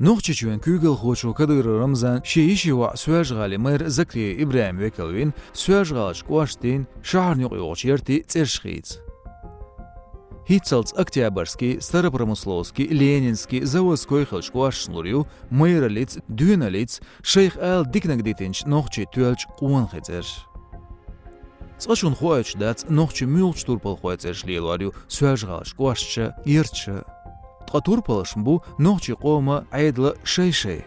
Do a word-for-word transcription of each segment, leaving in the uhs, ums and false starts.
Нохчийчоьнан куьйгалхочо Кадыров Рамзана шен йишин воӀ Соьлжа-ГӀалин мэр Закриев ИбрахӀим векал вина, Соьлжа-ГӀаларчу кӀоштийн, шахьарна юкъа йогӀучу яртийн цӀераш хийца. ХӀинццалц Октябрьский, Старопромысловский, Ленинский, Заводской хиллачу кӀошташна лур ю майраллица, доьналлица, шайх ала диканиг дитинчу нохчийн тоьллачу къонахийн цӀераш. Цкъа шуна хоуьйтуш дац, нохчийн муьлхачу турпалхойн цӀераш лелор ю Соьлжа-ГӀаларчу кӀошташа, ярташа. Ткъа турпалхой бу нохчийн къоман, Ӏедалан шай-шай.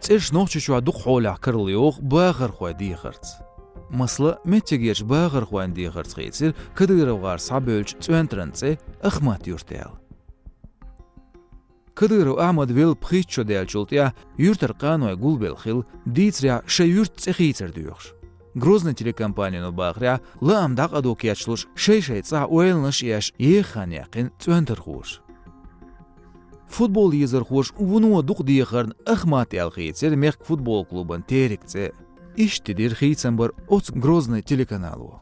ЦӀераш Нохчийчохь дукха хьолехь карла йогӀу бахархойн дехарца. Масала, меттигерчу бахархойн дехарца хийцира КадыровгӀар схьабевллачу цӀоьнтаран цӀе Ахмат-Юрт аьлла. Кадыров Ахьмад велла пхийтта шо даьллачул тӀаьхьа юьртара къанойн гулбелла хилла, дийцарехь, шайн юьртан цӀе хийцар доьхуш. Грозный телекомпанино бахарехь, лаам дӀакъадо кечлуш, шай-шайн цӀахь ойланаш а еш, еха хан яьккхина цӀоьнтархоша. Футбол езархоша вуно дукха дехарна Ахмат аьлла хийцира мехкан футбол клубан «Терек» цӀе. Иштта дира хийцам бар оцу Грозный телеканало.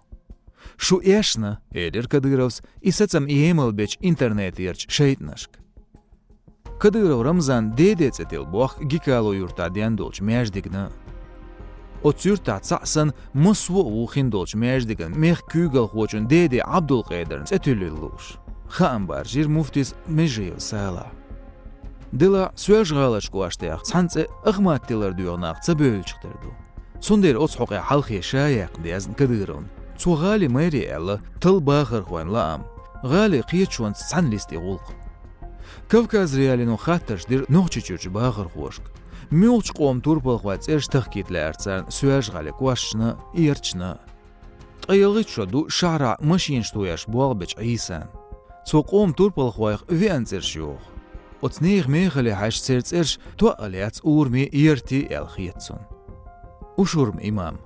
«Шу эшна», — элира Кадыровс и сацам емал бечу интернетерчу шайтӀанашка. Кадыров Рамзанан деде цӀе тилла бохку Гикало юьртахь ден долчу маьждигна. Оцу юьртахь цхьаъ санна, массо а ву хиндолчу маьждиган мехкан куьйгалхочун деде Ӏабдулкъедарна цӀе туьллийла лууш, хаам баржийра муфтис Межиев Салахьа. Делахь, Соьлжа-ГӀаларчу кӀоштех цхьана цӀе Ахмат тиллар доьху нах ца бевллачух тера ду. Цундела оцу хьокъехь хьалхе ша яккха дезна Кадыровна. Цо гӀалин мэре аьлла талла бахархойн лаам, гӀалин кхеташонца цхьаьна листа и гӀуллакх. Кавказ.Реалино хаттарш дира Нохчийчуьрчу бахархошка, муьлхачу къоман турпалхойн цӀераш тахкийта лаьара царна Соьлжа-ГӀалин кӀошташна, ярташна. Ткъе ялхитта шо ду шахьарахь машинаш тоеш болх бечу Ӏийсан. Цо къоман турпалхойх веана цӀераш йоху. Оцу нехан мехале хьаьжча, церан цӀераш тоъал яц урами, яртий аьлла хета цунна. Ушурма имам,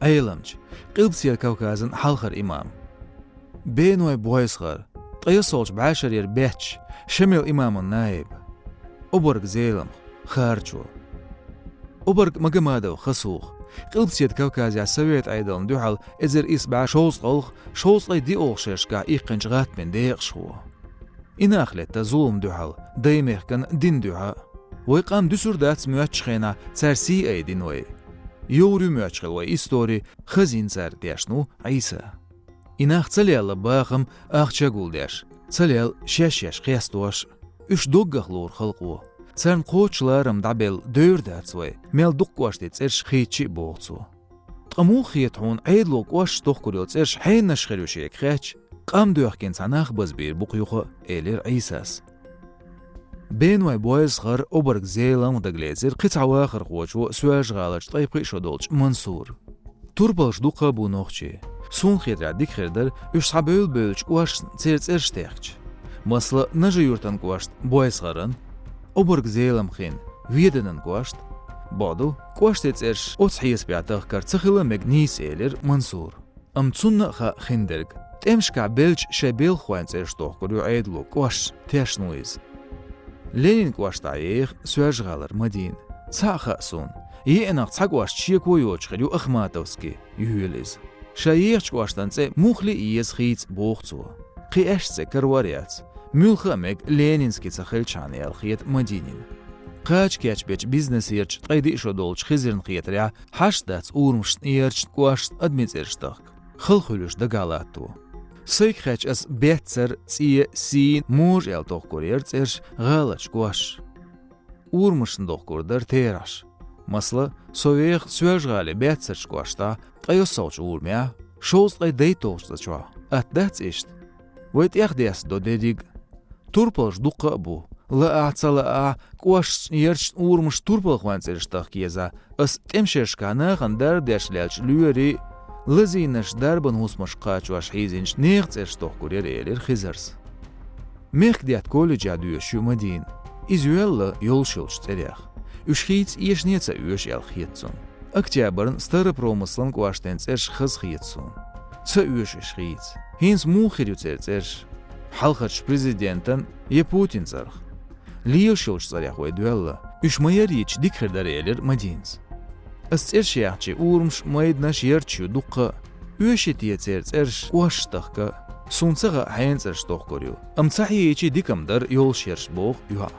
Ӏеламча, Къилбаседа Кавказан хьалхара имам. Беной Бойсхар, ткъе ялхалгӀачу бӀешарера бетташ, Шамил имаман наиб. Обарг Зеламха, харачо. Обарг Магомадов Хасух, Къилбаседа Кавказехь Совет Ӏедална дуьхьал эзар исс бӀе шовзткъалгӀа, шовзткъе диъалгӀа шерашкахь иккхинчу гӀаттамийн декъашхо. И нах летта зуламна дуьхьал, даймехкан динна дуьхьа. Вай къам дуьсур дац моьттучу хенахь, цара сий айдина вай. Йовр ю моьттуш хилла вай истори, хазйина цара, тешна ву Ӏийса. И нах ца лелла бахам, ахча гулдеш, ца лелла шаьш-шаьш хестош, уьш доггах лору халкъо. Царна кхочуш ларам дӀабелла девр дац вай, мел дукха кӀоштийн цӀераш хийцча а, боху цо. Ткъа муха хета хьуна, Ӏедало кӀошташ тохкур йолу цӀераш хьенаш хир ю шега хетча, къам доьхкина цхьа нах базбийр бу-кх юха, элира Ӏийсас. Беной Бойсхар, Обарг Зеламха дагалецира кхин цхьа вахархочо, Соьлжа-ГӀаларчу ткъе пхи шо долчу Мансура. Турпалхой дуккха а бу нохчий. Суна хетарехь, дика хир дара уьш схьабевлла-бевллачу кӀошташна церан цӀераш техкича. Масала, Нажи-Юьртан кӀошта Бойсхаран, Обарг Зеламхин Веданан кӀошта. Бакъду, кӀоштийн цӀераш оцу хьесапехь тахкар ца хила а мега нийса, элира Мансура. Амма цунна а хаьа хиндерг. ТӀемашкахь беллачу шайн белхахойн цӀераш тохкур ю Ӏедало кӀошташна, тешна ву иза. Ленинан кӀоштахь еха Соьлжа-ГӀалара Мадина. Цхьаъ хаьа суна, еанах цхьа кӀошт шеко йоцуш хир ю, Ахматовский, йоьлу иза. Ша ехачу кӀоштан цӀе муххале а еза хийца, боху цо. Кхин аьшка цӀе карор яц. Муьлхха а мега Ленинский ца хилчхьана, аьлла хета Мадинина. Кхача кечбечу бизнесерчу ткъе диъ шо долчу Хизарна хетарехь, хьашт дац урамашна, ярташна, кӀошташна адамийн цӀераш тахка. Хала хуьлуш дагахь латто. Сайга хетча, ас Беццара, ЦӀе, Сийна, Можа аьлла тохкур яра цӀераш гӀаларчу кӀошташа. Урамашна дохкур дара терахьаш. Масала, со веха Соьлжа-ГӀалин Беццарчу кӀоштахь, ткъе ялхалгӀачу урамехь, шовзткъе дейтталгӀачу цӀа чохь. Атта дац иштта? Вай тӀехдесна до дерриг а. Турпалхой дуккха а бу. Лаахь, ца лаахь, кӀошташна, ярташна, урамашна турпалхойн цӀераш тахка еза. Ас тӀеман шерашкахь нахана дарба деш леллачу лоьрийн, лазийнарш дарбан хӀусамашка кхачош хьийзинчу нехан цӀераш тохкур яра, элира Хизарс. Мехкан детта колледжехь доьшуш ю Мадина. Иза йоьлла йолуш йолчу цӀерех. Уьш хийца эшане а ца оьшу, аьлла хета цунна. Октябрна Старопромыслан кӀоштан цӀераш хаза хета суна. Ца оьшу уьш хийца. ХӀинца муха хир ю церан цӀераш? Хьалхарчу президентан я Путинан цӀарах. Лелаш йолчу цӀарех вай доьлла. Уьш ма-ярра йитча, дика хир дара, элира Мадинас. Ас цӀераш яьхча, урамаш, майданаш, ярташ ю дуккха а. Оьший те церан цӀераш кӀошташа тахка? Суна ца хаьа, хьенан цӀераш тохкур ю. Амма ца хьийзича, дика-м дара йолуш ерш, боху йоӀа.